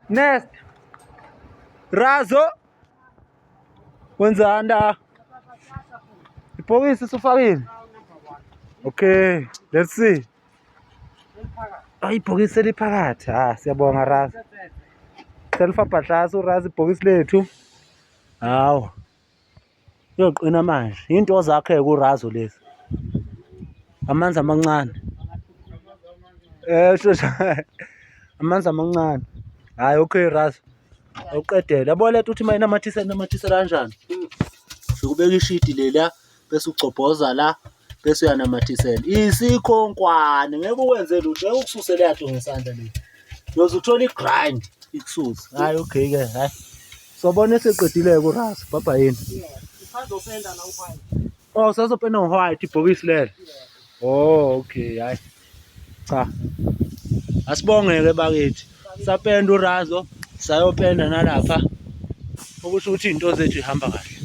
Next. Razo. Wenzani la? Ibhokisi usufakile? Okay, let's see. Ayi ibhokisi eliphakathi. Ah, siyabonga Razo. Selifabhahlasa uRazo ibhokisi lethu. Hawu. Uyoqina manje. Into zakhe kuRazo lezi. Amanzi amancane. Eh shosha. Amanzi amancane. Hayi okay Razo. Awuqedele. Yabo lento uthi mayinamathisela inamathisela kanjani? Sikubeka ishidi lela bese ugcobhoza la bese uyanamathisela. Isikhonkwane ngeke ukwenze lutho, ngeke ukususe leya nto ngesandla le. Uyoze uthole i-grind ikususe. Hayi okay ke, hayi. Sobona eseqedile-ke uRas, bhabha yini? Usazopenda la u-white. Oh, usazopenda ngo-white ibhokisi lelo. Oh, okay, hayi. Cha. Asibongeke bakithi. Sapenda uRazo, sayopenda nalapha. Okusho ukuthi izinto zethu ihamba kahle.